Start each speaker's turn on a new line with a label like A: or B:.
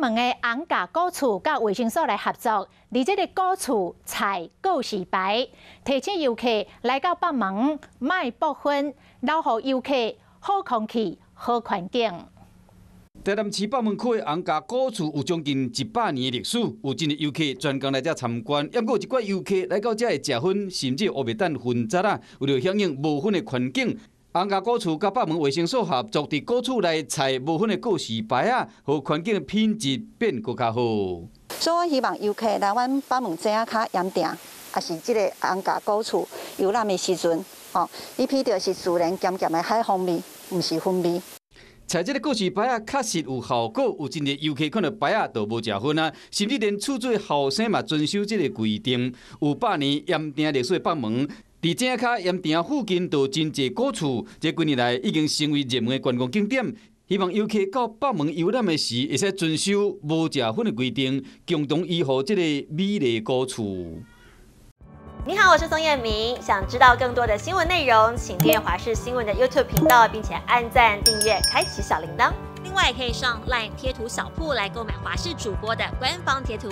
A: 門的紅甲古厝佮衛生所來合作，佇這个古厝採告示牌，提醒遊客來到北門莫博薰，留予遊客好空氣、好環境。
B: 台南市北門區的紅甲古厝有將近100年的歷史，有真濟遊客專工來遮參觀。毋過有一寡遊客來到遮會食薰，甚至烏白擲薰渣仔，為著響應無薰的環境，紅甲古厝佮北門衛生所合作，佇古厝內採無薰的告示牌仔，予環境的品質變閣較好。
C: 所以我希望遊客來阮北門井仔跤鹽埕，抑是這个紅甲古厝遊覽的時陣，吼，伊聞著是自然鹹鹹的海風味，毋是薰味。
B: 採這个告示牌仔確實有效果，有真濟遊客看著牌仔就無食薰啊，甚至連厝主後生嘛遵守這个規定。有百年鹽埕歷史的北門，佇井仔跤鹽埕附近就真濟古厝，這幾年來已經成為熱門的觀光景點。希望遊客到北門遊覽的時，會使遵守無食薰的規定，共同維護這个美麗古厝。
D: 你好，我是宋燕明。想知道更多的新聞內容，請訂閱華視新聞的 YouTube 頻道，並且按讚、訂閱、開啟小鈴鐺。另外，也可以上 LINE 貼圖小鋪來購買華視主播的官方貼圖。